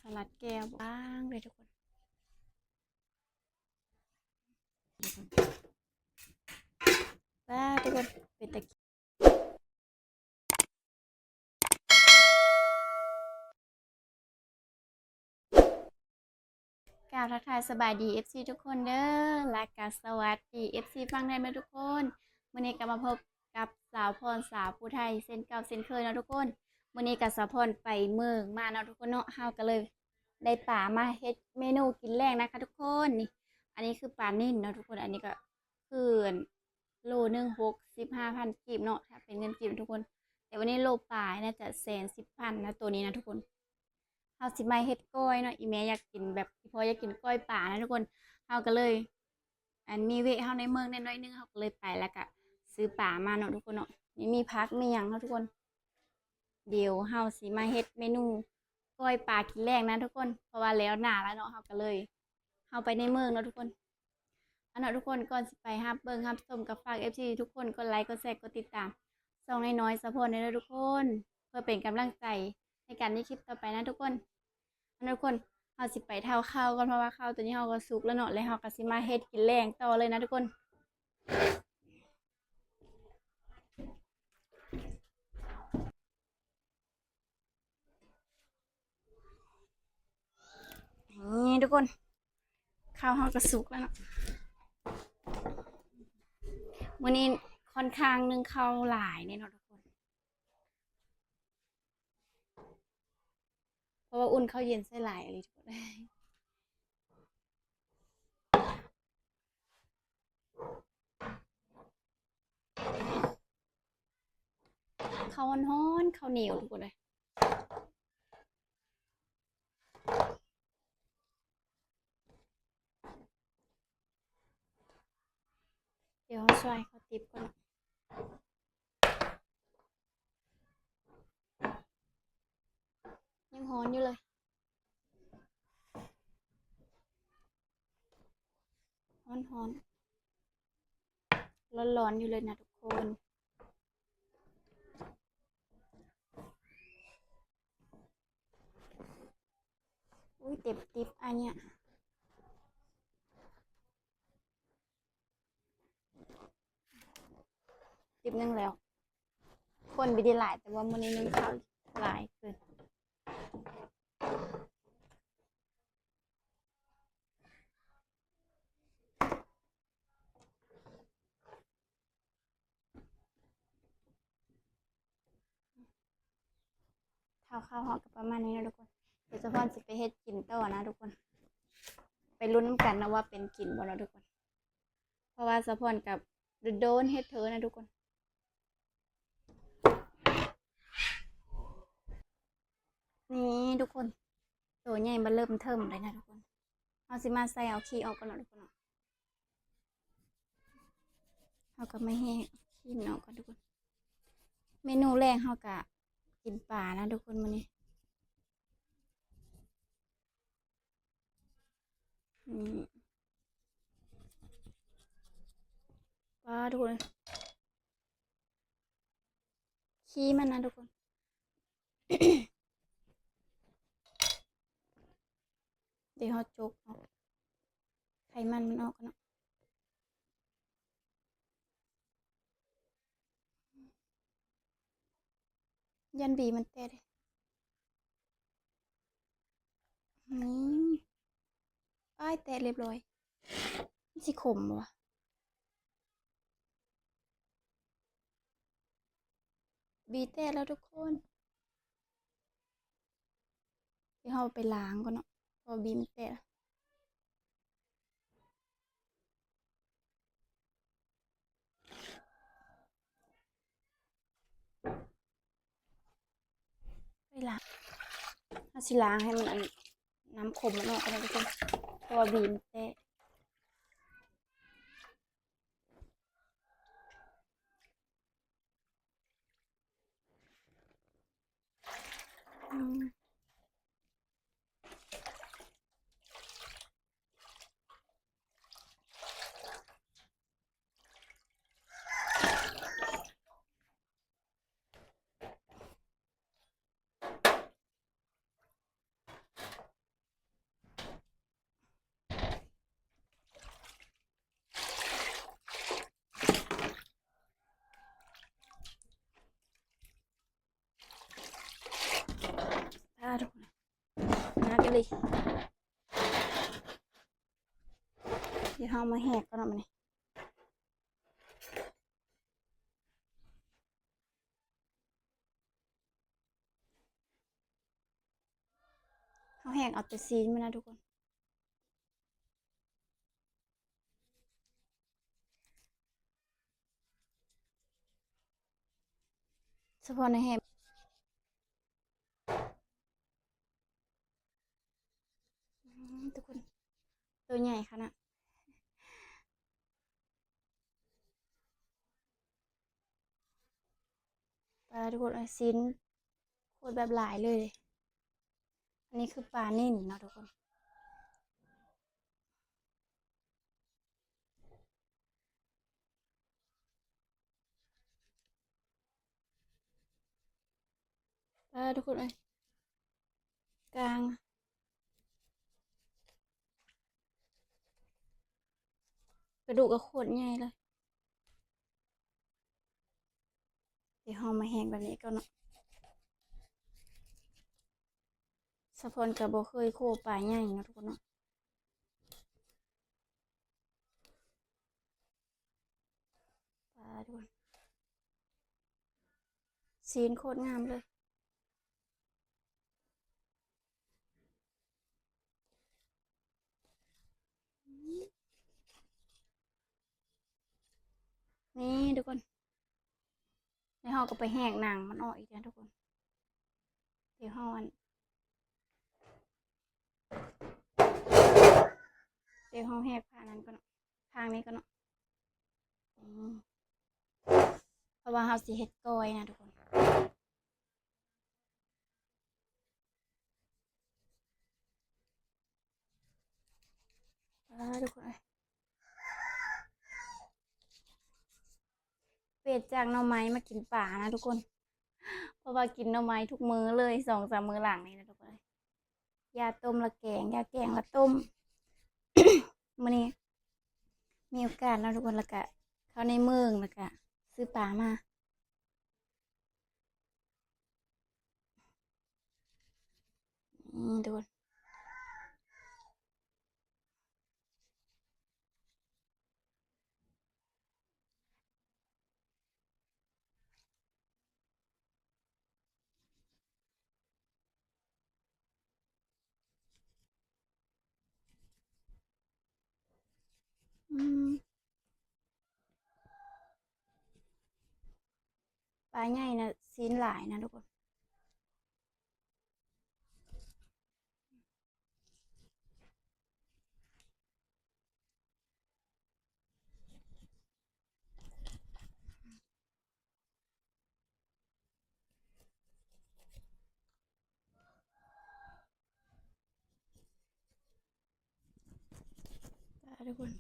ສະຫຼັດແກ້ວບາງເລີຍທຸກຄົນ. ວ້າ ທຸກຄົນ ເປັນຕາ ກາບທັກທາຍສະບາຍດີ ເອັຟຊີ ທຸກຄົນເດີ ແລະກະສະຫວັດດີ ເອັຟຊີ ຝັ່ງໄທເບິດທຸກຄົນ. ມື້ນີ້ກະມາພົບກັບສາວພອນ ສາວຜູ້ໄທ ເຊັ່ນເກົ່າເຊັ່ນເຄີຍເນາະທຸກຄົນ. ມື້ນີ້ກະສາວພອນໄປເມືອງມາເນາະທຸກຄົນເນາະ, ເຮົາກະເລີຍໄດ້ປາມາເຮັດເມນູກິນແລງນະຄະທຸກຄົນ. ນີ້ ອັນນີ້ຄືປານິນເນາະທຸກຄົນ, ອັນນີ້ກະຄື ໂລໜຶ່ງ ຫົກສິບຫ້າພັນກີບເນາະ ຖ້າເປັນເງິນກີບທຸກຄົນ. ແຕ່ວັນນີ້ໂລປາຍ ໜ້າຈະແສນສິບພັນນະ ໂຕນີ້ນະທຸກຄົນ. ເຮົາຊິມາເຮັດກ້ອຍເນາະ, ອີ່ແມ່ຢາກກິນແບບ ອີ່ພໍ່ຢາກກິນກ້ອຍປານະທຸກຄົນ. ເຮົາກະເລີຍ ອັນ ມີເວະເຮົາໃນເມືອງແດ່ໜ້ອຍໜຶ່ງ ເຮົາກະເລີຍໄປ ແລ້ວກະຊື້ປາມາເນາະທຸກຄົນເນາະ. ນີ້ມີຜັກມີຫຍັງເນາະທຸກຄົນ. ດຽວເຮົາຊິມາເຮັດເມນູກ້ອຍປາກິນແລງນະທຸກຄົນ ເພາະວ່າແລ້ວໜ້າແລ້ວເນາະ ເຮົາກະເລີຍ ເຮົາໄປໃນເມືອງເນາະທຸກຄົນ. ເອົາເນາະທຸກຄົນ ກ່ອນຊິໄປຮັບເບິ່ງຮັບຊົມ ກະຝາກ ເອັຟຊີ ທຸກຄົນກົດໄລກົດແຊກົດຕິດຕາມຊ່ອງນ້ອຍໆສາວພອນແດ່ເດີທຸກຄົນ ເພື່ອເປັນກຳລັງໃຈໃນການເຮັດຄລິບຕໍ່ໄປນະທຸກຄົນ. ເອົາເນາະທຸກຄົນ ເຮົາຊິໄປເຖົ້າເຂົ້າກ່ອນ ເພາະວ່າເຂົ້າໂຕນີ້ເຮົາກະສຸກແລ້ວເນາະ ແລ້ວເຮົາກະຊິມາເຮັດກິນແລງຕໍ່ເລີຍນະທຸກຄົນ. ນີ້ທຸກຄົນ ເຂົ້າເຮົາກະສຸກແລ້ວເນາະ. ມື້ນີ້ຄ່ອນຂ້າງໜຶ້ງເຂົ້າຫຼາຍແນ່ເນາະທຸກຄົນ ເພາະວ່າອຸ່ນເຂົ້າເຢັນໃສ່ຫຼາຍອີ່ຫຼີທຸກຄົນ. ເຂົ້າຮ້ອນໆ ເຂົ້າໜຽວທຸກຄົນເອີຍ. ດຽວເຮົາຊ່ອຍເຂົາຕິບກ່ອນ ຍັງຮ້ອນຢູ່ເລີຍ ຮ້ອນໆ ຮ້ອນໆຢູ່ເລີຍນະທຸກຄົນ. ອຸ້ຍ ເຕັມຕິບອັນເນີ້ຍ ຕິບໜຶ່ງແລ້ວ. ຄົນບໍ່ໄດ້ຫຼາຍ ແຕ່ວ່າມື້ນີ້ໜຶ້ງເຂົ້າຫຼາຍເກີນ. ເທົ່າເຂົ້າເຮົາກະປະມານນີ້ເນາະທຸກຄົນ. ດຽວສາວພອນຊິໄປເຮັດກິນຕໍ່ນະທຸກຄົນ ໄປລຸ້ນນຳກັນເນາະວ່າເປັນກິນບໍ່ເນາະທຸກຄົນ ເພາະວ່າສາວພອນກະດົນໆເຮັດເທື່ອນະທຸກຄົນ. ນີ້ທຸກຄົນ ໂຕໃຫຍ່ມາເລີ່ມເທີມເລີຍນະທຸກຄົນ. ເຮົາຊິມາໃສ່ເອົາຂີ້ອອກກ່ອນເນາະທຸກຄົນເນາະ. ເຮົາກະມາແຫກຂີ້ມັນອອກກ່ອນທຸກຄົນ. ເມນູແລງເຮົາກະກິນປານະທຸກຄົນມື້ນີ້. ອືມ ປາທຸກຄົນ ຂີ້ມັນນະທຸກຄົນ. ດຽວເຮົາຈົກເອົາໄຂມັນມັນອອກກ່ອນເນາະ. ຢ້ານບີມັນແຕກເດ້. ອືມ ອ້າຍ ແຕກລຽບລ້ອຍ. ມັນຊິຂົມບໍ່ວະ? ບີແຕກແລ້ວທຸກຄົນ. ດຽວເຮົາໄປລ້າງກ່ອນເນາະ ເພາະວ່າບີມັນແຕກ. ໄປລ້າງ ເຮົາຊິລ້າງໃຫ້ມັນ ອັນ ນ້ຳຂົມມັນອອກກ່ອນເນາະທຸກຄົນ ເພາະວ່າບີມັນແຕກ. ອືມ. ເ ດຽວເຮົາມາແຫກກ່ອນເນາະ ບາດນີ້ ເຮົາແຫກເອົາແຕ່ຊີ້ນມັນນະທຸກຄົນ. ສະເພາະໃນແຮມ ອືມ ທຸກຄົນ ໂຕໃຫຍ່ຂະໜາດ ປາ ທຸກຄົນເອີຍ ຊີ້ນໂຄດແບບຫຼາຍເລີຍ. ອັນນີ້ຄືປານິນເນາະທຸກຄົນ. ປາ ທຸກຄົນເອີຍ ກາງ ກະດູກກະໂຄດໃຫຍ່ເລີຍ. ດຽວເຮົາມາແຫກແບບນີ້ກ່ອນເນາະ. ສະພອນກະບໍ່ເຄີຍໂຄປາໃຫຍ່ເນາະທຸກຄົນເນາະ. ປາ ທຸກຄົນ ຊີ້ນໂຄດງາມເລີຍ. ນີ້ທຸກຄົນ ແລ້ວເຮົາກໍໄປແຫກໜັງມັນອອກອີກເດີທຸກຄົນ. ດຽວເຮົາອັນ ດຽວເຮົາແຫກພາກນັ້ນກ່ອນເນາະ ພາກນີ້ກ່ອນເນາະ. ອືມ ເພາະວ່າເຮົາຊິເຮັດກ້ອຍນະທຸກຄົນ. ປາ ທຸກຄົນເອີຍ ປ່ຽນຈາກໜໍ່ໄມ້ມາກິນປານະທຸກຄົນ ເພາະວ່າກິນໜໍ່ໄມ້ທຸກມື້ເລີຍ ສອງສາມມື້ຫຼັງນີ້ນະທຸກຄົນເອີຍ. ຢາຕົ້ມລະແກງ ຢາແກງລະຕົ້ມ. ມື້ນີ້ມີໂອກາດເນາະທຸກຄົນ ລະກະເຂົ້າໃນເມືອງ ລະກະຊື້ປາມາ. ອືມ ທຸກຄົນ ອືມ ປາໃຫຍ່ນະ ຊີ້ນຫຼາຍນະທຸກຄົນ. ປາ ທຸກຄົນ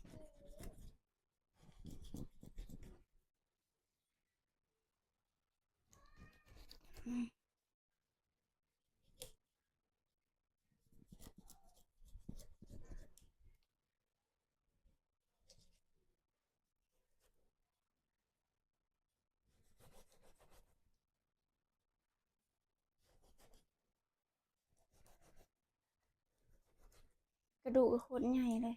ອືມ. ກະດູກກະໂຄດໃຫຍ່ເລີຍ.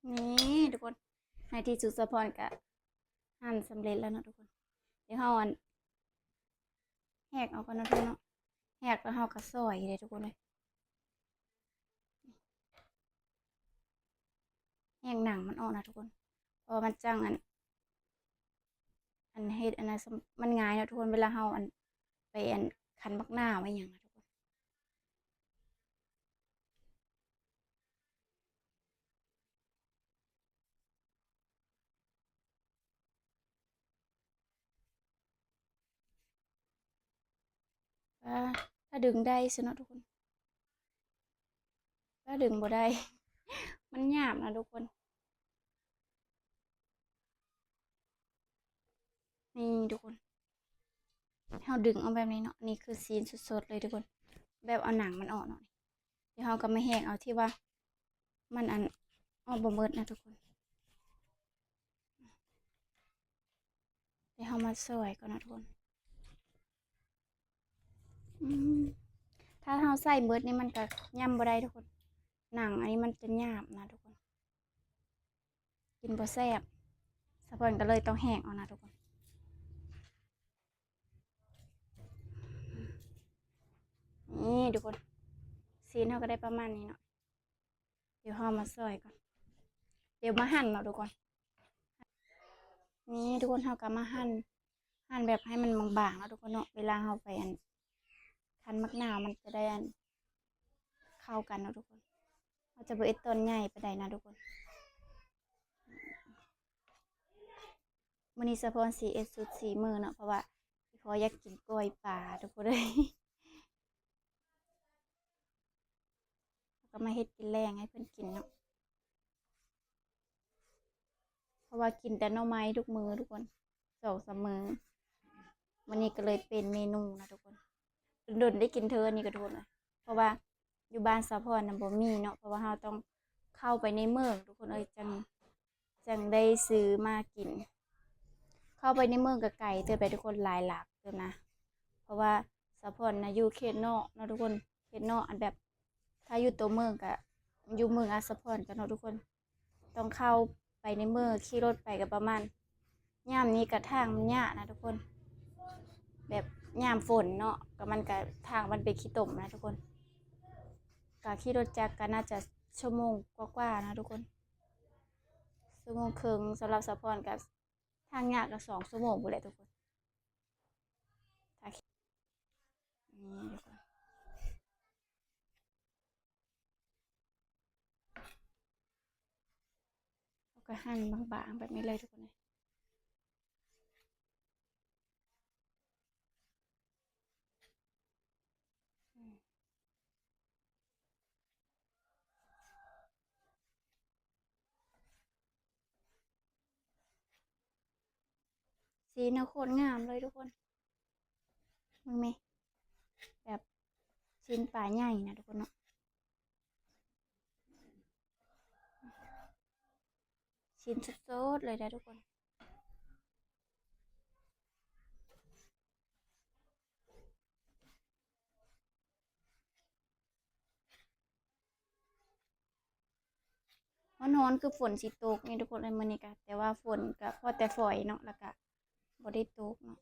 ນີ້ທຸກຄົນ ໃນທີ່ສຸດສາວພອນກະ ຫັ້ນສຳເລັດແລ້ວເນາະທຸກຄົນ. ດຽວເຮົາອັນ ແຫກເອົາກ່ອນເນາະທຸກຄົນເນາະ. ແຫກແລ້ວເຮົາກໍຊອຍເດ້ທຸກຄົນເອີຍ. ແຫກໜັງມັນອອກນະທຸກຄົນ ເພາະວ່າມັນຈັ່ງອັນ ອັນເຮັດອັນນັ້ນ ມັນງ່າຍເນາະທຸກຄົນ ເວລາເຮົາອັນ ໄປອັນ ຄັ້ນບັກນາວອີ່ຫຍັງນະທຸກຄົນ. ອ່າ ຖ້າດຶງໄດ້ຊັ້ນເນາະທຸກຄົນ ຖ້າດຶງບໍ່ໄດ້ ມັນຫຍາບນະທຸກຄົນ. ນີ້ທຸກຄົນ ເຮົາດຶງເອົາແບບນີ້ເນາະ. ອັນນີ້ຄືຊີ້ນສົດໆເລີຍທຸກຄົນ ແບບເອົາໜັງມັນອອກເນາະ. ດຽວເຮົາກໍມາແຫກເອົາທີ່ວ່າມັນ ອັນ ອອກບໍ່ໝົດນະທຸກຄົນ. ດຽວເຮົາມາຊອຍກ່ອນນະທຸກຄົນ. ອືມ ຖ້າເຮົາໃສ່ໝົດນີ້ມັນກໍຫຍ້ຳບໍ່ໄດ້ທຸກຄົນ. ໜັງອັນນີ້ມັນຈະຫຍາບນະທຸກຄົນ ກິນບໍ່ແຊບ. ສາວພອນກໍເລີຍຕ້ອງແຫກເອົານະທຸກຄົນ. ນີ້ທຸກຄົນ ຊີ້ນເຮົາກໍໄດ້ປະມານນີ້ເນາະ. ດຽວເຮົາມາຊອຍກ່ອນ ດຽວມາຫັ່ນເນາະທຸກຄົນ. ນີ້ທຸກຄົນ ເຮົາກໍມາຫັ່ນ ຫັ່ນແບບໃຫ້ມັນບາງໆເນາະທຸກຄົນເນາະ. ເວລາເຮົາໄປ ອັນ ຄັ້ນໝາກນາວ ມັນຈະໄດ້ ອັນ ເຂົ້າກັນເນາະທຸກຄົນ. ເຮົາຈະບໍ່ເຮັດຕອນໃຫຍ່ປານໃດນະທຸກຄົນ. ມື້ນີ້ສາວພອນຊິເຮັດສູດສີມືເນາະ ເພາະວ່າອີ່ພໍ່ຢາກກິນກ້ອຍປາທຸກຄົນເອີຍ. ແລ້ວກໍມາເຮັດກິນແລງໃຫ້ເພິ່ນກິນເນາະ ເພາະວ່າກິນແຕ່ໜໍ່ໄມ້ທຸກມື້ທຸກຄົນ ສອງສາມມື້. ມື້ນີ້ກໍເລີຍປ່ຽນເມນູນະທຸກຄົນ. ດົນໆໄດ້ກິນເທື່ອນີ້ກໍທຸກຄົນເອີຍ ເພາະວ່າຢູ່ບ້ານສາວພອນນະບໍ່ມີເນາະ ເພາະວ່າເຮົາຕ້ອງເຂົ້າໄປໃນເມືອງທຸກຄົນເອີຍ ຈັ່ງ ຈັ່ງໄດ້ຊື້ມາກິນ. ເຂົ້າໄປໃນເມືອງກໍໄກເຕີບໄດ໋ທຸກຄົນ ຫຼາຍຫຼັກເຕີບນະ ເພາະວ່າສາວພອນນະຢູ່ເຂດນອກເນາະທຸກຄົນ ເຂດນອກ ອັນແບບ ຖ້າຢູ່ຕົວເມືອງກໍຢູ່ເມືອງອາສາພອນກັນເນາະທຸກຄົນ. ຕ້ອງເຂົ້າໄປໃນເມືອງ ຂີ່ລົດໄປກໍປະມານ ຍາມນີ້ກໍທາງມັນຍາກນະທຸກຄົນ ແບບຍາມຝົນເນາະ ກໍມັນກໍ ທາງມັນເປັນຂີ້ຕົມນະທຸກຄົນ. ກໍຂີ່ລົດຈັກກໍໜ້າຈະຊົ່ວໂມງກວ່າໆນະທຸກຄົນ ຊົ່ວໂມງເຄິ່ງ. ສຳລັບສາວພອນກໍ ທາງຍາກກໍສອງຊົ່ວໂມງພຸ້ນແຫຼະທຸກຄົນ. ຖ້າ ນີ້ທຸກຄົນ ເຮົາກໍຫັ່ນບາງໆແບບນີ້ເລີຍທຸກຄົນເອີຍ. ຊີ້ນເຮົາໂຄດງາມເລີຍທຸກຄົນ ເບິ່ງແມ ແບບຊີ້ນປາໃຫຍ່ນະທຸກຄົນເນາະ ຊີ້ນສົດໆເລີຍນະທຸກຄົນ. ຮ້ອນໆ ຄືຝົນຊິຕົກນີ້ທຸກຄົນເອີຍ ມື້ນີ້ກະ ແຕ່ວ່າຝົນກະພໍແຕ່ຝອຍເນາະ ແລ້ວກະບໍ່ໄດ້ຕົກເນາະ.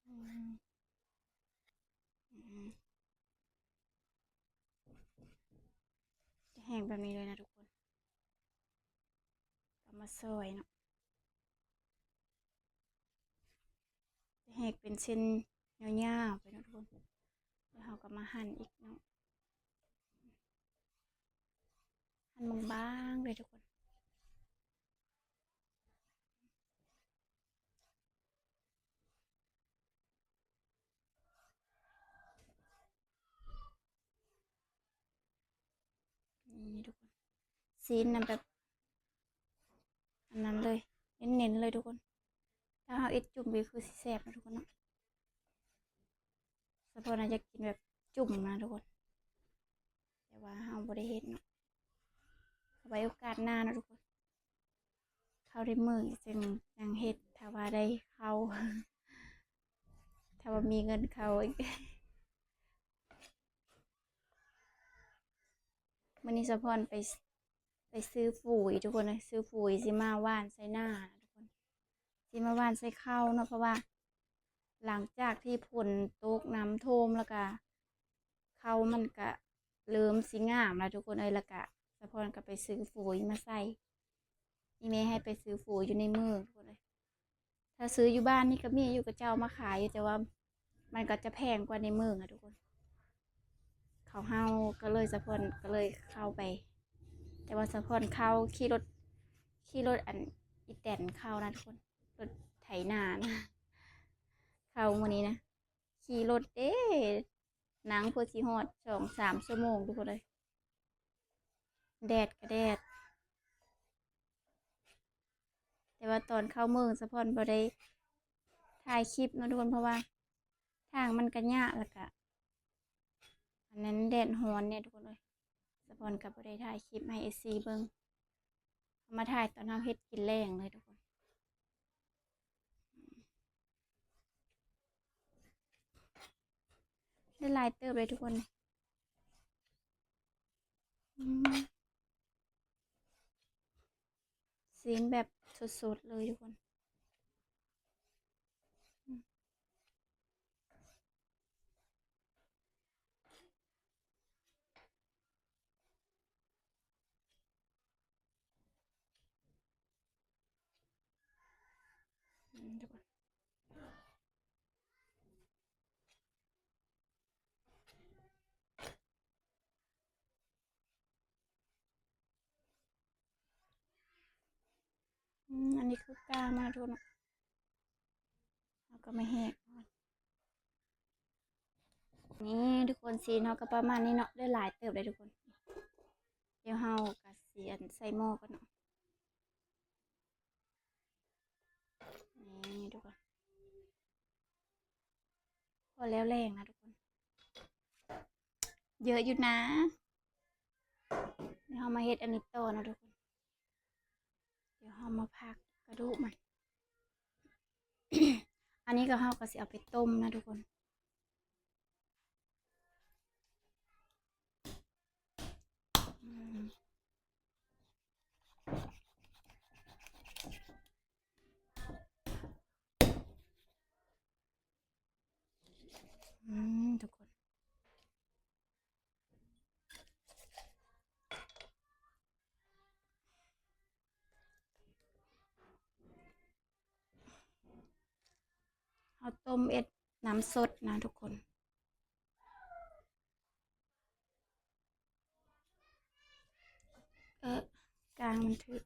ອືມ ອືມ ຈະແຫ້ງແບບນີ້ເລີຍນະທຸກຄົນ ກໍມາຊອຍເນາະ ຈະແຫກເປັນເສັ້ນຍາວໆໄປເນາະທຸກຄົນ ແລ້ວເຮົາກໍມາຫັ່ນອີກເນາະ ຫັ່ນບາງໆເລີຍທຸກຄົນ. ນີ້ທຸກຄົນ ຊີ້ນນະແບບ ອັນນັ້ນເລີຍ ເນັ້ນໆເລີຍທຸກຄົນ ຖ້າເຮົາເຮັດຈຸ່ມກໍຄືຊິແຊບນະທຸກຄົນເນາະ. ສະເພາະນະຢາກກິນແບບຈຸ່ມນະທຸກຄົນ ແຕ່ວ່າເຮົາບໍ່ໄດ້ເຮັດເນາະ ເອົາໄວ້ໂອກາດໜ້າເນາະທຸກຄົນ ເຂົ້າໄດ້ມື້ຈັ່ງ ຈັ່ງເຮັດ ຖ້າວ່າໄດ້ເຂົ້າ ຖ້າວ່າມີເງິນເຂົ້າ. ມື້ນີ້ສາວພອນໄປ ໄປຊື້ຝຸ່ນທຸກຄົນເອີຍ ຊື້ຝຸ່ນຊິມາຫວ່ານໃສ່ນານະທຸກຄົນ ຊິມາຫວ່ານໃສ່ເຂົ້າເນາະ ເພາະວ່າຫຼັງຈາກທີ່ຝົນຕົກນ້ຳຖ້ວມ ແລ້ວກະເຂົ້າມັນກະເລີ່ມຊິງາມລະທຸກຄົນເອີຍ ແລ້ວກະສາວພອນກະໄປຊື້ຝຸ່ນມາໃສ່ ອີ່ແມ່ໃຫ້ໄປຊື້ຝຸ່ນຢູ່ໃນເມືອງທຸກຄົນເອີຍ. ຖ້າຊື້ຢູ່ບ້ານນີ້ກໍມີຢູ່ ເຂົາເຈົ້າມາຂາຍຢູ່ ແຕ່ວ່າມັນກໍຈະແພງກວ່າໃນເມືອງອະທຸກຄົນ ເຂົາເຮົາກໍເລີຍ ສາວພອນກໍເລີຍເຂົ້າໄປ ແຕ່ວ່າສາວພອນເຂົ້າຂີ່ລົດ ຂີ່ລົດອັນອີແຕນເຂົ້ານະທຸກຄົນ ລົດໄຖນານະ ເຂົ້າມື້ນີ້ນະ ຂີ່ລົດເດ້ ນັ່ງເພື່ອຊິຮອດສອງສາມຊົ່ວໂມງທຸກຄົນເອີຍ. ແດດກະແດດ ແຕ່ວ່າຕອນເຂົ້າເມືອງ ສະພອນບໍ່ໄດ້ຖ່າຍຄລິບເນາະທຸກຄົນ ເພາະວ່າທາງມັນກະຍາກ ແລ້ວກະ ອັນນັ້ນແດດຮ້ອນແດ່ທຸກຄົນເອີຍ ສະພອນກະບໍ່ໄດ້ຖ່າຍຄລິບໃຫ້ເອັຟຊີເບິ່ງ ເອົາມາຖ່າຍຕອນເຮົາເຮັດກິນແລງເລີຍທຸກຄົນ. ໄດ້ຫຼາຍເຕີບເລີຍທຸກຄົນ ອືມ ຊີ້ນແບບສົດໆເລີຍທຸກຄົນ ອືມ ອືມ ອືມ ອັນນີ້ຄືກ້າງມາກທຸກຄົນ ເຮົາກໍມາແຫກ ນີ້ທຸກຄົນ ຊີ້ນເຮົາກໍປະມານນີ້ເນາະ ໄດ້ຫຼາຍເຕີບເລີຍທຸກຄົນ ດຽວເຮົາກໍຊິ ອັນ ໃສ່ໝໍ້ກ່ອນເນາະ ນີ້ທຸກຄົນ ພໍແລ້ວແລງນະທຸກຄົນ ເຍອະຢູ່ນະ ດຽວເຮົາມາເຮັດອັນນີ້ຕໍ່ເນາະທຸກຄົນ ດຽວເຮົາມາພັກກະດູກມັນ ອັນນີ້ກໍເຮົາກໍຊິເອົາໄປຕົ້ມນະທຸກຄົນ ອືມ ອືມ ທຸກຄົນ ເຮົາຕົ້ມເອັດນ້ຳສົດນະທຸກຄົນ ເອີ ກາງມັນຖືກ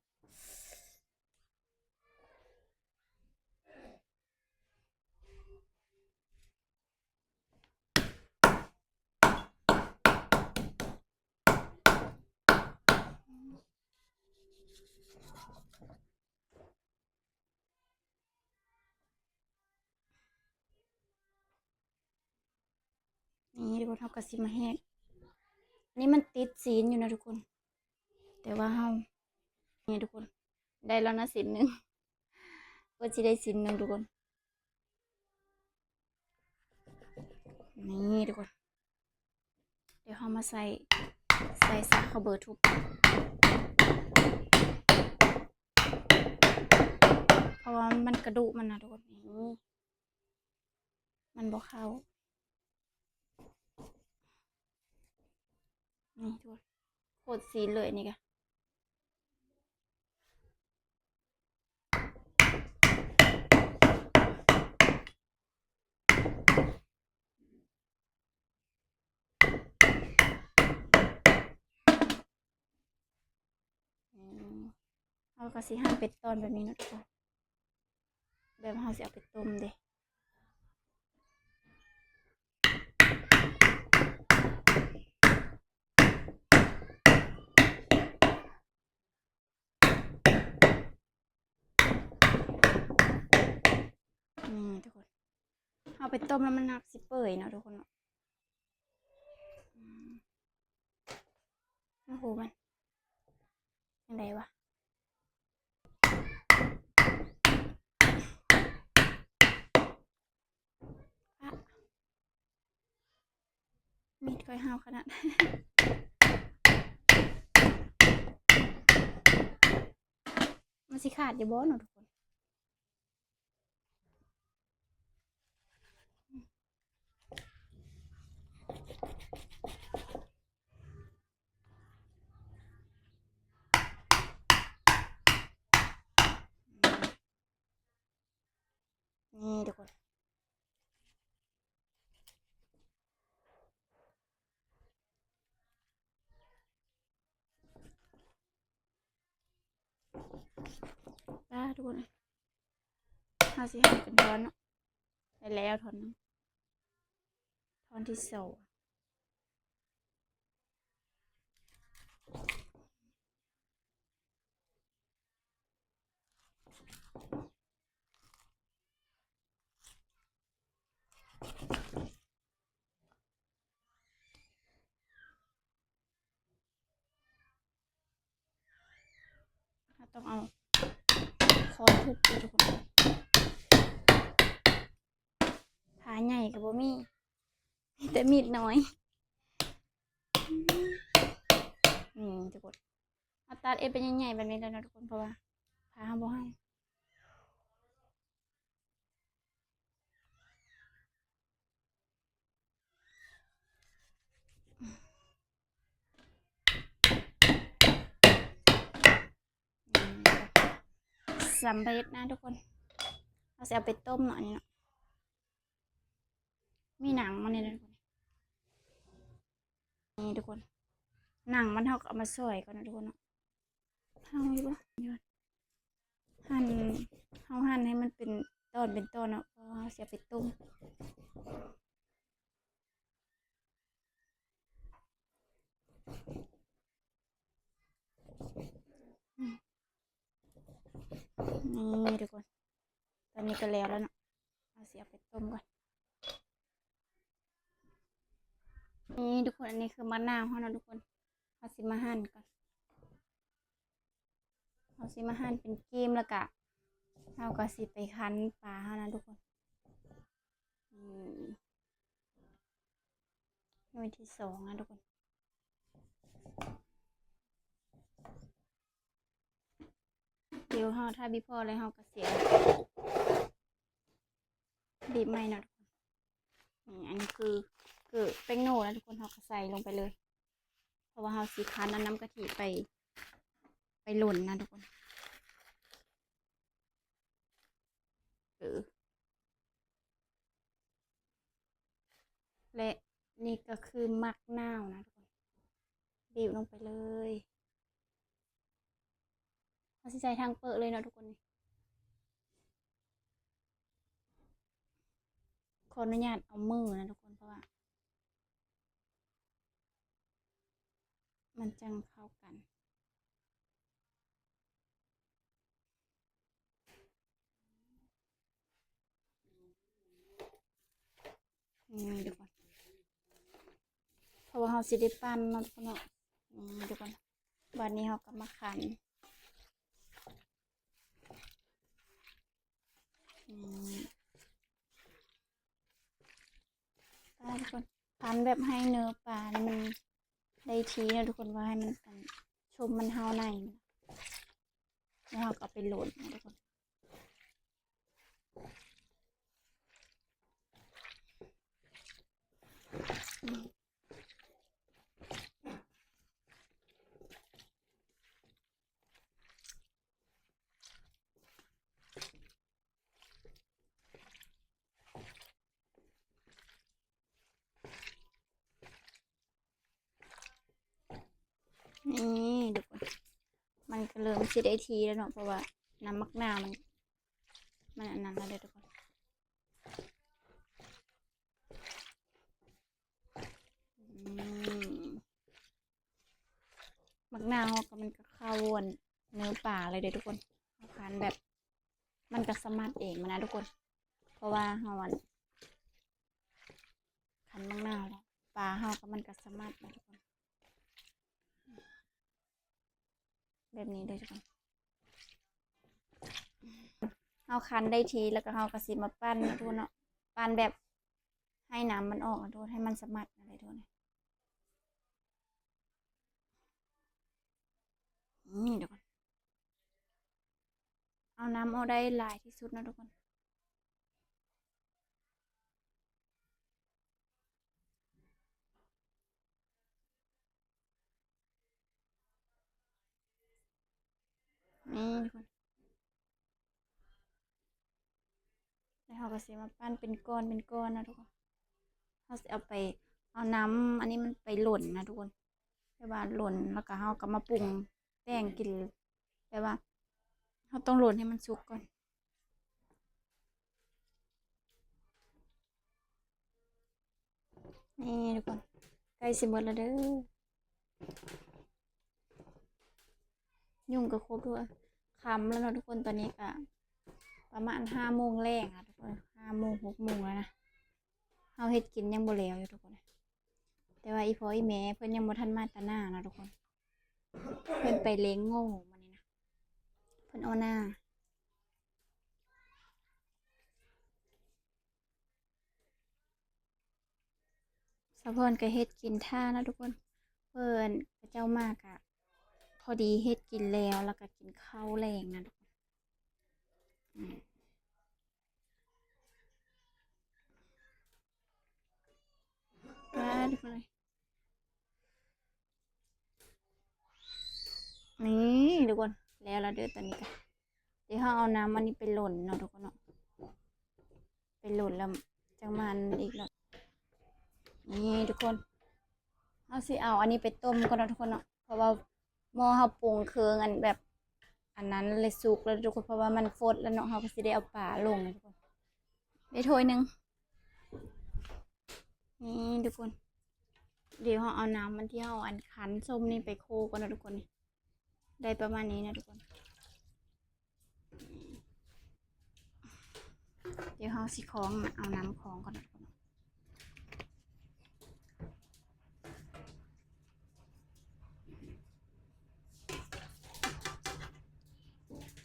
ນີ້ທຸກຄົນ ເຮົາກໍຊິມາແຫກ ອັນນີ້ມັນຕິດຊີ້ນຢູ່ນະທຸກຄົນ ແຕ່ວ່າເຮົາ ນີ້ທຸກຄົນ ໄດ້ແລ້ວນະຊີ້ນໜຶ່ງ ເພິ່ນຊິໄດ້ຊີ້ນໜຶ່ງທຸກຄົນ ນີ້ທຸກຄົນ ດຽວເຮົາມາໃສ່ ໃສ່ຊາເຂົ້າເບີທຸບ ເພາະວ່າມັນກະດູກມັນນະທຸກຄົນ ນີ້ ມັນບໍ່ເຂົ້າ ນີ້ທຸກຄົນ ໂຄດຊີ້ນເລີຍນີ້ກະ ອືມ ເຮົາກໍຊິຫັນເປັນຕອນແບບນີ້ເນາະທຸກຄົນ ແບບເຮົາຊິເອົາໄປຕົ້ມເດ້ ນີ້ທຸກຄົນ ເຮົາໄປຕົ້ມແລ້ວມັນຮັກຊິເປີຍເນາະທຸກຄົນເນາະ ອືມ ໂອ້ໂຫ ມັນຈັ່ງໃດວະ? ອະ ມີດຂ້ອຍຫ້າວຂະໜາດ ມັນຊິຂາດຢູ່ບໍ່ເນາະທຸກຄົນ? ນີ້ທຸກຄົນ ປາ ທຸກຄົນ ເຮົາຊິຫັນເປັນທ່ອນເນາະ ໄດ້ແລ້ວທ່ອນໜຶ່ງ ທ່ອນທີສອງ. ຕ້ອງເອົາຄ້ອນທຸບເດີທຸກຄົນ. ພ້າໃຫຍ່ກໍບໍ່ມີ ມີແຕ່ມີດນ້ອຍ. ນີ້ທຸກຄົນ ເຮົາຕັດເອັດເປັນໃຫຍ່ໆແບບນີ້ແຫຼະເນາະທຸກຄົນ ເພາະວ່າພ້າເຮົາບໍ່ໃຫ້. ສຳເລັດນະທຸກຄົນ ເຮົາຊິເອົາໄປຕົ້ມເນາະ ອັນນີ້ເນາະ ມີໜັງມັນນີ້ເດີທຸກຄົນ. ນີ້ທຸກຄົນ ໜັງມັນເຮົາກໍເອົາມາຊອຍກ່ອນນະທຸກຄົນເນາະ. ເຮົາຢູ່ບໍ່ ຫັ້ນ ເຮົາຫັ້ນໃຫ້ມັນເປັນຕອນເປັນຕອນເນາະ ເພາະວ່າເຮົາຊິເອົາໄປຕົ້ມ. ນີ້ທຸກຄົນ ຕອນນີ້ກໍແລ້ວແລ້ວເນາະ ເຮົາຊິເອົາໄປຕົ້ມກ່ອນ. ນີ້ທຸກຄົນ ອັນນີ້ຄືໝາກນາວເຮົາເນາະທຸກຄົນ ເຮົາຊິມາຫັ່ນກ່ອນ. ເຮົາຊິມາຫັ່ນເປັນກີບ ແລ້ວກະເຮົາກໍຊິໄປຄັ້ນປາເຮົານະທຸກຄົນ. ນີ້ ໜ່ວຍທີສອງນະທຸກຄົນ. ດຽວເຮົາຖ້າບີພໍແລ້ວເຮົາກໍຊິເອົາ ບີບໃໝ່ເນາະທຸກຄົນ. ນີ້ ອັນນີ້ຄື ຄືແປ້ງໂນ່ນະທຸກຄົນ ເຮົາກໍໃສ່ລົງໄປເລີຍ ເພາະວ່າເຮົາຊິຄັ້ນເອົານ້ຳກະທິໄປ ໄປຫຼົ່ນນະທຸກຄົນ. ເອີ ແລະນີ້ກໍຄືໝາກນາວນະທຸກຄົນ ບີບລົງໄປເລີຍ. ເຮົາຊິໃສ່ທັງເປິເລີຍເນາະທຸກຄົນ. ນີ້ ຂໍອະນຸຍາດເອົາມືນະທຸກຄົນ ເພາະວ່າມັນຈັ່ງເຂົ້າກັນ. ນີ້ທຸກຄົນ ເພາະວ່າເຮົາຊິໄດ້ປັ່ນເນາະທຸກຄົນເນາະ. ນີ້ທຸກຄົນ ບາດນີ້ເຮົາກໍມາຄັ້ນ. ນີ້ ຕາຍທຸກຄົນ ຄັ້ນແບບໃຫ້ເນື້ອປານີ້ມັນໄດ້ທີ່ນະທຸກຄົນ ວ່າໃຫ້ມັນ ອັນ ຊົມມັນເຮົາໃນ ແລ້ວເຮົາກໍເອົາໄປໂຫຼນນະທຸກຄົນ. ນີ້ທຸກຄົນ ມັນກໍເລີ່ມຊິໄດ້ທີ່ແລ້ວເນາະ ເພາະວ່ານ້ຳໝາກນາວມັນ ມັນອັນນັ້ນແລ້ວເດີທຸກຄົນ. ອືມ ໝາກນາວເຮົາກໍ ມັນກໍເຂົ້າອັນເນື້ອປາເລີຍເດີທຸກຄົນ. ເຮົາຄັ້ນແບບ ມັນກໍສະໝັດເອງມັນນະທຸກຄົນ ເພາະວ່າເຮົາອັນ ຄັ້ນໝາກນາວແລ້ວ ປາເຮົາກໍມັນກໍສະໝັດນະທຸກຄົນ. ແບບນີ້ເດີທຸກຄົນ ເຮົາຄັ້ນໄດ້ທີ່ແລ້ວກໍເຮົາກໍຊິມາປັ່ນນະທຸກຄົນເນາະ ປັ່ນແບບໃຫ້ນ້ຳມັນອອກນະທຸກຄົນ ໃຫ້ມັນສະໝັດນະທຸກຄົນ. ນີ້ທຸກຄົນ ເອົານ້ຳອອກໄດ້ຫຼາຍທີ່ສຸດເນາະທຸກຄົນ. ນີ້ທຸກຄົນ ແລ້ວເຮົາກໍຊິມາປັ້ນເປັນກ້ອນເປັນກ້ອນນະທຸກຄົນ. ເຮົາຊິເອົາໄປ ເອົານ້ຳອັນນີ້ມັນໄປຫຼົ່ນນະທຸກຄົນ ແບບວ່າຫຼົ່ນ ແລ້ວກໍເຮົາກໍມາປຸງແຕ່ງກິນ ແບບວ່າເຮົາຕ້ອງຫຼົ່ນໃຫ້ມັນສຸກກ່ອນ. ນີ້ທຸກຄົນ ໃກ້ຊິໝົດແລ້ວເດີ. ຍຸງກໍຄົບທຸກຄົນ ຄ່ຳແລ້ວເນາະທຸກຄົນ. ຕອນນີ້ກໍປະມານຫ້າໂມງແລງອະທຸກຄົນ ຫ້າໂມງ ຫົກໂມງແລ້ວນະ. ເຮົາເຮັດກິນຍັງບໍ່ແລ້ວຢູ່ທຸກຄົນ ແຕ່ວ່າອີ່ພໍ່ອີ່ແມ່ເພິ່ນຍັງບໍ່ທັນມາແຕ່ນາເນາະທຸກຄົນ. ເພິ່ນໄປເລງໂງ່ມື້ນີ້ນະ. ພິ່ນເອົາໜ້າ. ສາວພອນກໍເຮັດກິນຖ້າເນາະທຸກຄົນ ເພິ່ນເຂົາເຈົ້າມາກະພໍດີເຮັດກິນແລ້ວ ແລ້ວກໍກິນເຂົ້າແລງນະທຸກຄົນ. ອືມ ປາດ ທຸກຄົນເອີຍ ນີ້ທຸກຄົນ ແລ້ວລະເດີຕອນນີ້ກະ ດຽວເຮົາເອົານ້ຳອັນນີ້ໄປຫຼົ່ນເນາະທຸກຄົນເນາະ ໄປຫຼົ່ນແລ້ວຈັ່ງມາອັນອີກເນາະ. ນີ້ທຸກຄົນ ເຮົາຊິເອົາອັນນີ້ໄປຕົ້ມກ່ອນເນາະທຸກຄົນເນາະ ເພາະວ່າໝໍ້ເຮົາປຸງເຄື່ອງອັນແບບອັນນັ້ນເລີຍສຸກແລ້ວທຸກຄົນ ເພາະວ່າມັນຟົດແລ້ວເນາະ ເຮົາກໍຊິໄດ້ເອົາປາລົງເນາະທຸກຄົນ. ໄດ້ຖ້ວຍໜຶ່ງ ນີ້ທຸກຄົນ ດຽວເຮົາເອົານ້ຳມັນທີ່ເຮົາອັນຄັ້ນສົ້ມນີ້ໄປໂຄກ່ອນເນາະທຸກຄົນ ນີ້ ໄດ້ປະມານນີ້ນະທຸກຄົນ. ດຽວເຮົາຊິຄອງ ເອົານ້ຳຄອງກ່ອນນະທຸກຄົນ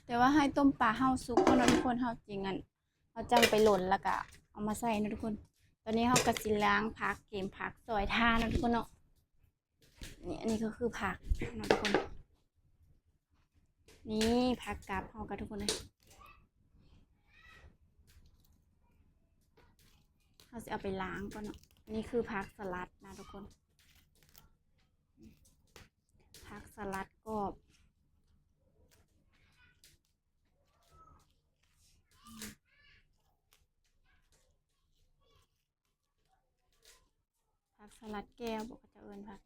ແຕ່ວ່າໃຫ້ຕົ້ມປາເຮົາສຸກກ່ອນເນາະທຸກຄົນ ເຮົາຈຶ່ງອັນ ເຮົາຈັ່ງໄປຫຼົ່ນ ແລ້ວກະເອົາມາໃສ່ເນາະທຸກຄົນ. ຕອນນີ້ເຮົາກໍຊິລ້າງຜັກ ກຽມຜັກຊອຍຖ້າເນາະທຸກຄົນເນາະ. ນີ້ ອັນນີ້ກໍຄືຜັກເນາະທຸກຄົນ ນີ້ຜັກກັບເຮົາກະທຸກຄົນເອີຍ ເຮົາຊິເອົາໄປລ້າງກ່ອນເນາະ. ນີ້ຄືຜັກສະຫຼັດນະທຸກຄົນ ຜັກສະຫຼັດກອບ ຜັກສະຫຼັດແກ້ວບໍ ເຂົາເຈົ້າເອີ້ນຜັກ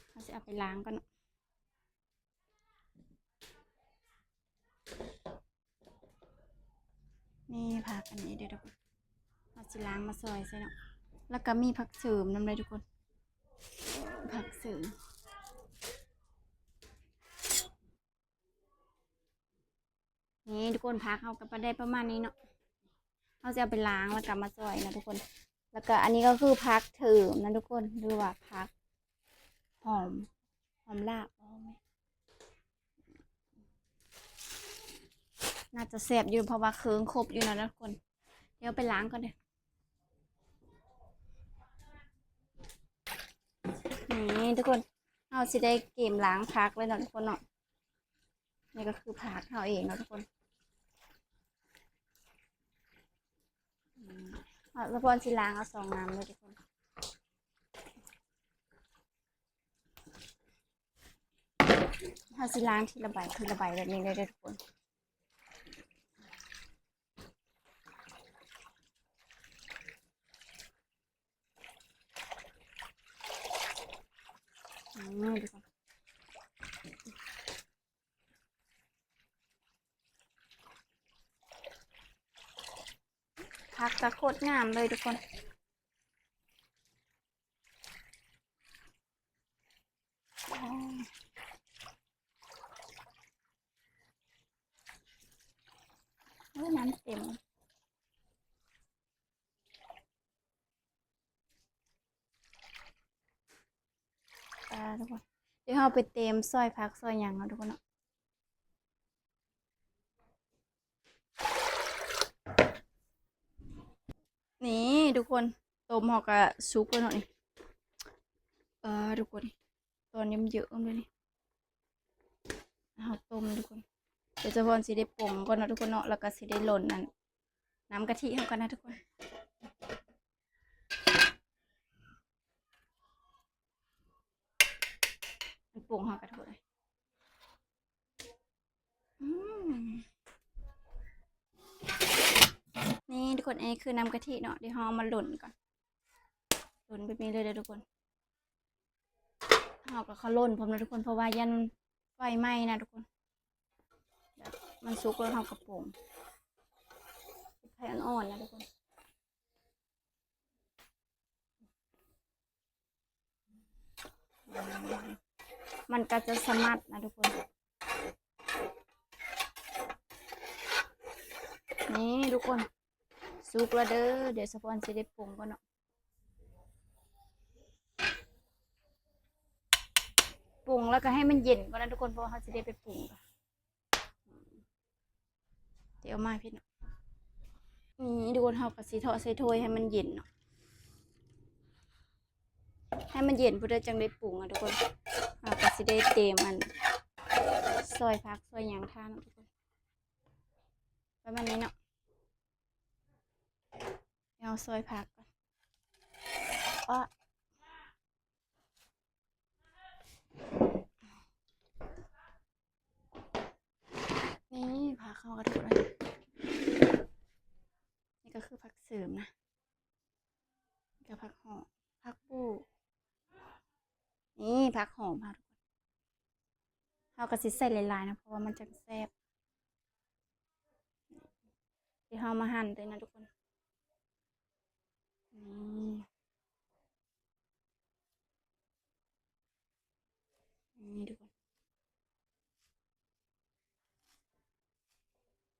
ເຮົາຊິເອົາໄປລ້າງກ່ອນເນາະ. ນີ້ຜັກອັນນີ້ເດີທຸກຄົນ ເຮົາຊິລ້າງມາຊອຍໃສ່ເນາະ. ແລ້ວກໍມີຜັກເສີມນຳເດີທຸກຄົນ ຜັກເສີມ. ນີ້ທຸກຄົນ ຜັກເຮົາກໍໄດ້ປະມານນີ້ເນາະ ເຮົາຊິເອົາໄປລ້າງແລ້ວກໍມາຊອຍເນາະທຸກຄົນ. ແລ້ວກໍອັນນີ້ກໍຄືຜັກເທີມນະທຸກຄົນ ຫຼືວ່າຜັກຫອມ ຫອມລາບ ໜ້າຈະແຊບຢູ່ ເພາະວ່າເຄື່ອງຄົບຢູ່ນະທຸກຄົນ. ດຽວໄປລ້າງກ່ອນເດີ. ນີ້ທຸກຄົນ ເຮົາຊິໄດ້ກຽມລ້າງຜັກເລີຍເນາະທຸກຄົນເນາະ. ນີ້ກໍຄືຜັກເຮົາເອງເນາະທຸກຄົນ. ສາວພອນຊິລ້າງເອົາສອງນ້ຳເດີທຸກຄົນ. ເຮົາຊິລ້າງທີລະໃບ ທີລະໃບແບບນີ້ເລີຍເດີທຸກຄົນ. ອືມ ທຸກຄົນ ຜັກກະໂຄດງາມເລີຍທຸກຄົນ. ໂອ້ຍ ນ້ຳເຕັມ ອ່າ ທຸກຄົນ ດຽວເຮົາໄປເຕມຊອຍຜັກຊອຍຫຍັງເນາະທຸກຄົນເນາະ. ນີ້ທຸກຄົນ ຕົ້ມເຮົາກະສຸກແລ້ວເນາະນີ້. ເອີ ທຸກຄົນ ຕອນນີ້ມັນເຢີະເລີຍນີ້ ເຮົາຕົ້ມທຸກຄົນ. ດຽວສາວພອນຊິໄດ້ປົງກ່ອນເນາະທຸກຄົນເນາະ ແລ້ວກະຊິໄດ້ຫຼົ່ນອັນ ນ້ຳກະທິເຮົາກ່ອນນະທຸກຄົນ. ອັນປຸງເຮົາກະທຸກຄົນເອີຍ ອືມ ນີ້ທຸກຄົນ ອັນນີ້ຄືນ້ຳກະທິເນາະ. ດຽວເຮົາເອົາມາຫຼົ່ນກ່ອນ ຫຼົ່ນແບບນີ້ເລີຍເດີທຸກຄົນ. ເຮົາກໍເຂົ້າຫຼົ່ນພ້ອມນະທຸກຄົນ ເພາະວ່າຢ້ານໄຟໄໝ້ນະທຸກຄົນ. ແບບມັນສຸກແລ້ວເຮົາກໍປົງ ໄຟອ່ອນໆນະທຸກຄົນ. ມັນກໍຈະສະໝັດນະທຸກຄົນ. ນີ້ທຸກຄົນ ສຸກແລ້ວເດີ ດຽວສາວພອນຊິໄດ້ປຸງກ່ອນເນາະ. ປຸງແລ້ວກໍໃຫ້ມັນເຢັນກ່ອນນະທຸກຄົນ ເພາະວ່າເຮົາຊິໄດ້ໄປປຸງ. ດຽວເອົາມາໃຫ້ເພິ່ນເນາະ. ນີ້ທຸກຄົນ ເຮົາກໍຊິເທາະໃສ່ຖ້ວຍໃຫ້ມັນເຢັນເນາະ. ໃຫ້ມັນເຢັນພຸ້ນເດີ ຈັ່ງໄດ້ປຸງອະທຸກຄົນ. ເຮົາກໍຊິໄດ້ຕຽມອັນ ຊອຍຜັກຊອຍຫຍັງທາເນາະທຸກຄົນ ປະມານນີ້ເນາະ. ເຮົາຊອຍຜັກກ່ອນ. ເອາະ ນີ້ຜັກເຮົາກະຖືກແລ້ວ. ນີ້ກະຄືຜັກເສີມນະ. ນີ້ກະຜັກຫອມ ຜັກປູ ນີ້ຜັກຫອມເຮົາ ເຮົາກະຊິໃສ່ຫຼາຍໆນະ ເພາະວ່າມັນຈັ່ງແຊບ. ດຽວເຮົາມາຫັ່ນເລີຍນະທຸກຄົນ. ນີ້ ນີ້ທຸກຄົນ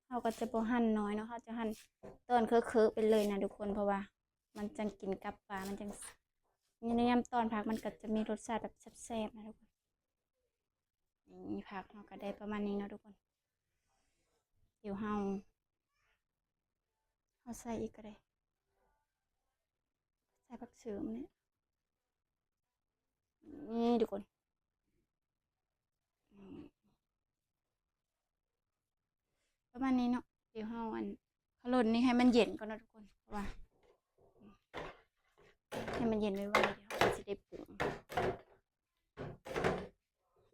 ເຮົາກໍຈະບໍ່ຫັ່ນນ້ອຍເນາະ ເຮົາຈະຫັ່ນຕອນເຄີໆໄປເລີຍນະທຸກຄົນ ເພາະວ່າມັນຈັ່ງກິນກັບປາ ມັນຈັ່ງ ໃນຍາມຕອນຜັກມັນກໍຈະມີລົດຊາດແບບແຊບໆນະທຸກຄົນ. ນີ້ ຜັກເຮົາກໍໄດ້ປະມານນີ້ເນາະທຸກຄົນ. ດຽວເຮົາ ເຮົາໃສ່ອີກກໍໄດ້ ໃສ່ຜັກເສີມນີ້ ນີ້ທຸກຄົນ. ປະມານນີ້ເນາະ. ດຽວເຮົາອັນ ຂະຫຼົ່ນນີ້ໃຫ້ມັນເຢັນກ່ອນເນາະທຸກຄົນ ເພາະວ່າ ໃຫ້ມັນເຢັນໄວໆ ດຽວເຮົາກໍຊິໄດ້ປຸງ.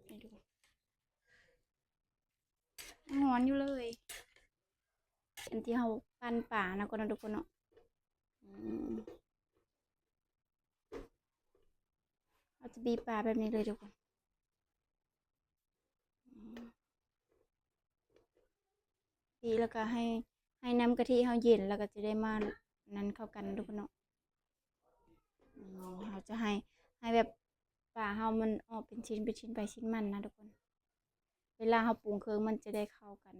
ນີ້ທຸກຄົນ ຍັງຮ້ອນຢູ່ເລີຍ. ອັນທີ່ເຮົາປັ່ນປານະກ່ອນເນາະທຸກຄົນເນາະ. ອືມ ເຮົາຈະບີບປາແບບນີ້ເລີຍທຸກຄົນ. ອືມ ບີບແລ້ວກໍໃຫ້ ໃຫ້ນ້ຳກະທິເຮົາເຢັນ ແລ້ວກໍຈະໄດ້ມານັ້ນເຂົ້າກັນທຸກຄົນເນາະ. ອືມ ເຮົາຈະໃຫ້ ໃຫ້ແບບປາເຮົາມັນອອກເປັນຊິ້ນ ເປັນຊິ້ນໄປຊິ້ນມັນນະທຸກຄົນ. ເວລາເຮົາປຸງເຄື່ອງມັນຈະໄດ້ເຂົ້າກັນ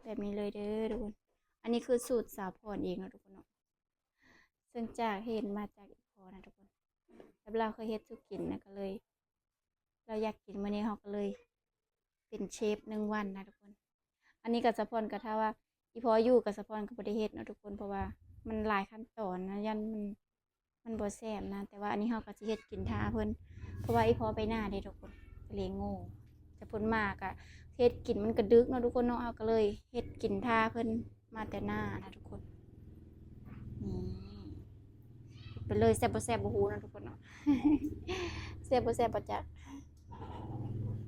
ແບບນີ້ເລີຍເດີທຸກຄົນ. ອັນນີ້ຄືສູດສາວພອນເອງເນາະທຸກຄົນເນາະ. ເຊິ່ງຈາກເຫັນມາຈາກອີ່ພໍ່ນະທຸກຄົນ ແບບລາວເຄີຍເຮັດສູ່ກິນນະ ກໍເລີຍ ລາວຢາກກິນ ມື້ນີ້ເຮົາກໍເລີຍເປັນເຊຟໜຶ່ງວັນນະທຸກຄົນ. ອັນນີ້ກໍສາວພອນກໍຖ້າວ່າອີ່ພໍ່ຢູ່ກໍສາວພອນກໍບໍ່ໄດ້ເຮັດເນາະທຸກຄົນ ເພາະວ່າມັນຫຼາຍຂັ້ນຕອນນະ ຢ້ານມັນ ມັນບໍ່ແຊບນະ. ແຕ່ວ່າອັນນີ້ເຮົາກໍຊິເຮັດກິນຖ້າເພິ່ນ ເພາະວ່າອີ່ພໍ່ໄປນາເດ້ທຸກຄົນ ກໍເລີຍໂງ່ ແຕ່ເພິ່ນມາກໍເຮັດກິນມັນກໍດຶກເນາະທຸກຄົນເນາະ. ເຮົາກໍເລີຍເຮັດກິນຖ້າເພິ່ນມາແຕ່ນານະທຸກຄົນ. ນີ້ ເຮັດໄປເລີຍ ແຊບບໍ່ແຊບບໍ່ຮູ້ເນາະທຸກຄົນເນາະ. ແຊບບໍ່ແຊບບໍ່ຈັກ.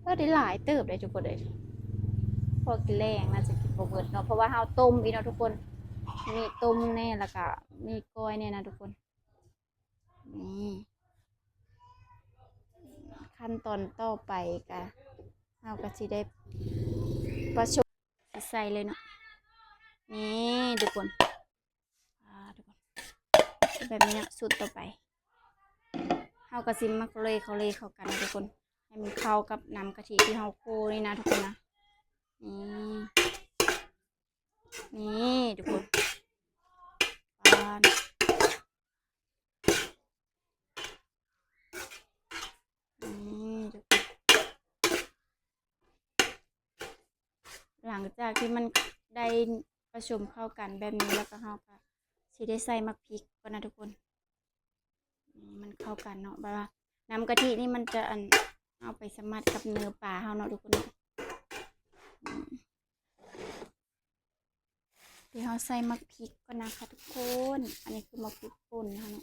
ເອີ ໄດ້ຫຼາຍເຕີບເດ້ທຸກຄົນເອີຍ ພໍກິນແລງ ໜ້າຈະກິນບໍ່ເບິດເນາະ ເພາະວ່າເຮົາຕົ້ມອີກເນາະທຸກຄົນ. ມີຕົ້ມແດ່ ແລ້ວກະມີກ້ອຍແດ່ນະທຸກຄົນ. ນີ້ ຂັ້ນຕອນຕໍ່ໄປກະ ເຮົາກະຊິໄດ້ປະສົມ ຊິໃສ່ເລີຍເນາະ. ນີ້ທຸກຄົນ ອ່າ ທຸກຄົນ ແບບນີ້ເນາະ. ສູດຕໍ່ໄປ ເຮົາກໍຊິມາໂຄເລ ໂຄເລເຂົ້າກັນນະທຸກຄົນ ໃຫ້ມັນເຂົ້າກັບນ້ຳກະທິທີ່ເຮົາໂຄນີ້ນະທຸກຄົນນະ. ນີ້ ນີ້ທຸກຄົນ ປານ ນີ້ທຸກຄົນ ຫຼັງຈາກທີ່ມັນໄດ້ປະສົມເຂົ້າກັນແບບນີ້ແລ້ວ ກໍເຮົາກໍຊິໄດ້ໃສ່ໝາກພິກກ່ອນນະທຸກຄົນ. ນີ້ ມັນເຂົ້າກັນເນາະ ແບບວ່ານ້ຳກະທິນີ້ມັນຈະ ອັນ ເອົາໄປສະໝັດກັບເນື້ອປາເຮົາເນາະທຸກຄົນເນາະ. ອືມ ດຽວເຮົາໃສ່ໝາກພິກກ່ອນນະຄະທຸກຄົນ. ອັນນີ້ຄືໝາກພິກປົ່ນເຮົາເນາະ.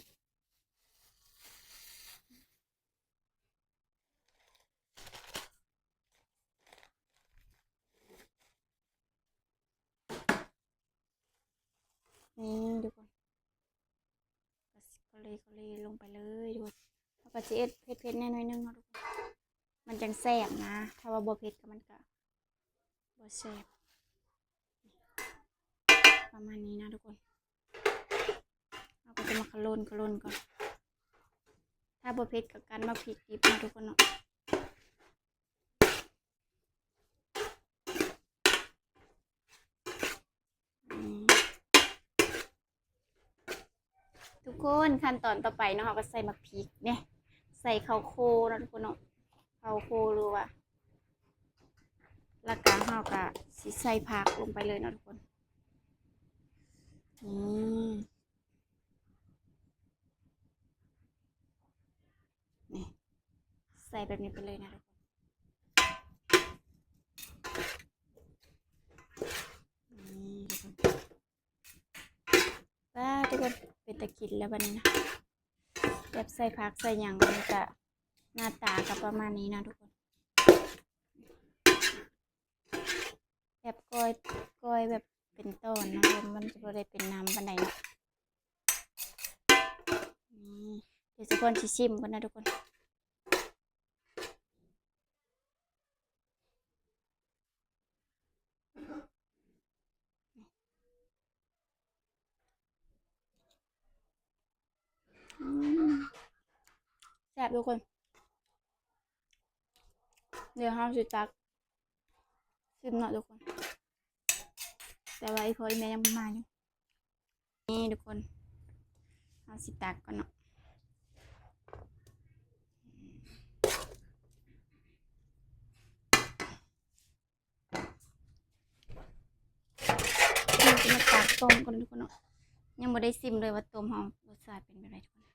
ນີ້ທຸກຄົນ ກໍຊິໂຄເລ ໂຄເລລົງໄປເລີຍທຸກຄົນ. ເຮົາກໍຊິເຮັດເຜັດໆແດ່ໜ້ອຍໜຶ່ງເນາະທຸກຄົນ ມັນຈັ່ງແຊບນະ. ຖ້າວ່າບໍ່ເຜັດກໍມັນກໍບໍ່ແຊບ. ປະມານນີ້ນະທຸກຄົນ ເຮົາກໍຈະມາຂະຫຼົ່ນ ຂະຫຼົ່ນກ່ອນ. ຖ້າບໍ່ເຜັດກໍກັ້ນໝາກພິກດິບເນາະທຸກຄົນເນາະ. ອືມ ຄົນ ຂັ້ນຕອນຕໍ່ໄປເນາະ ເຮົາກໍໃສ່ໝາກພິກເດ້ ໃສ່ເຂົ້າໂຄເນາະທຸກຄົນເນາະ ເຂົ້າໂຄ ຫຼືວ່າ ແລ້ວກໍເຮົາກໍຊິໃສ່ຜັກລົງໄປເລີຍເນາະທຸກຄົນ ນີ້ ນີ້ ໃສ່ແບບນີ້ໄປເລີຍນະທຸກຄົນ ນີ້ທຸກຄົນ ວ້າ ທຸກຄົນ ເປັນຕາກິນແລ້ວບັດນີ້ນະ ແບບໃສ່ຜັກໃສ່ຫຍັງ ມັນກະໜ້າຕາກະປະມານນີ້ນະທຸກຄົນ ແບບກ້ອຍ ກ້ອຍແບບເປັນຕອນນະ ມັນຈະບໍ່ໄດ້ເປັນນ້ຳປານໃດເນາະ ນີ້ ດຽວສາວພອນຊິຊິມກ່ອນນະທຸກຄົນ ອືມ ແຊບທຸກຄົນ ດຽວເຮົາຊິຕັກຊິມເນາະທຸກຄົນ ແຕ່ວ່າອີ່ພໍ່ອີ່ແມ່ຍັງບໍ່ມາຢູ່ ນີ້ທຸກຄົນ ເຮົາຊິຕັກກ່ອນເນາະ ເຮົາຊິມາຕັກຕົ້ມກ່ອນທຸກຄົນເນາະ ຍັງບໍ່ໄດ້ຊິມເລີຍວ່າຕົ້ມເຮົາລົດຊາດເປັນແບບໃດທຸກຄົນ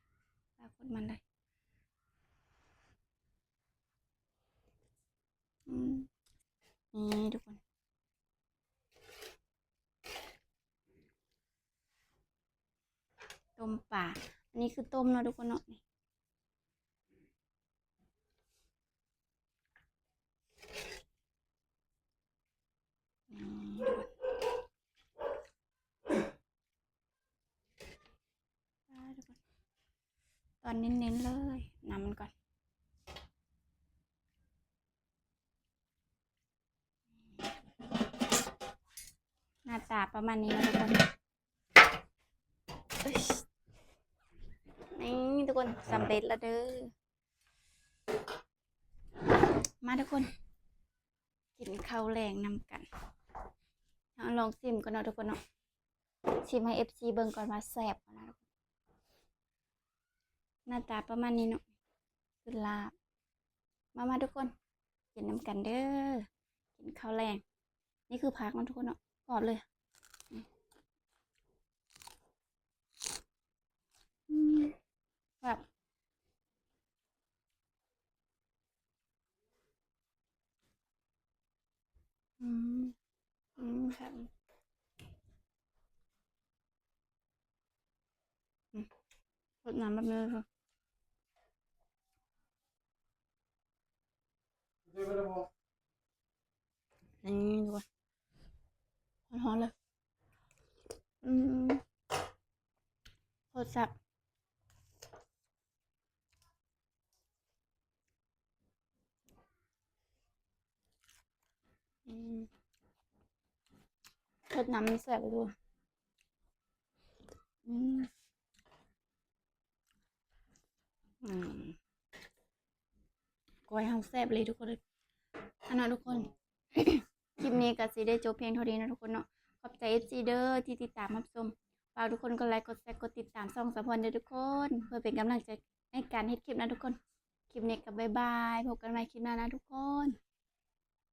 ປາກົດມັນໄດ້ ອືມ ນີ້ທຸກຄົນ ຕົ້ມປາ ອັນນີ້ຄືຕົ້ມເນາະທຸກຄົນເນາະ ນີ້ ຕອນເນັ້ນໆເລີຍ ນ້ຳມັນກ່ອນ ໜ້າຕາປະມານນີ້ເນາະທຸກຄົນ ເອີຍ ນີ້ທຸກຄົນ ສຳເລັດແລ້ວເດີ ມາທຸກຄົນ ກິນເຂົ້າແລງນຳກັນ ເຮົາລອງຊິມກ່ອນເນາະທຸກຄົນເນາະ ຊິມໃຫ້ເອັຟຊີເບິ່ງກ່ອນວ່າແຊບບໍ່ນະ ໜ້າຕາປະມານນີ້ເນາະ ຄືລາບ ມາ ມາທຸກຄົນ ກິນນຳກັນເດີ ກິນເຂົ້າແລງ ນີ້ຄືຜັກເນາະທຸກຄົນເນາະ ກອບເລີຍ ອືມ ອືມ ແຊບ ອືມ ອືມ ແຊບ ອືມ ສົດນ້ຳແບບນີ້ເລີຍ ນີ້ ຮ້ອນໆເລີຍ ອືມ ໂຄດແຊບ ອືມ ໂຄດນ້ຳມັນແຊບເລີຍ ອືມ ອືມ ກ້ອຍເຮົາແຊບເລີຍທຸກຄົນເອີຍ ອັນນັ້ນທຸກຄົນ ຄລິບນີ້ກໍຊິໄດ້ຈົບພຽງເທົ່ານີ້ເນາະທຸກຄົນເນາະ ຂອບໃຈເອັຟຊີເດີທີ່ຕິດຕາມຮັບຊົມ ຝາກທຸກຄົນກົດໄລ ກົດແຊ ກົດຕິດຕາມຊ່ອງສາວພອນເດີທຸກຄົນ ເພື່ອເປັນກຳລັງໃຈໃນການເຮັດຄລິບນະທຸກຄົນ ຄລິບນີ້ກໍບາຍບາຍ ພົບກັນໃໝ່ຄລິບໜ້ານະທຸກຄົນ.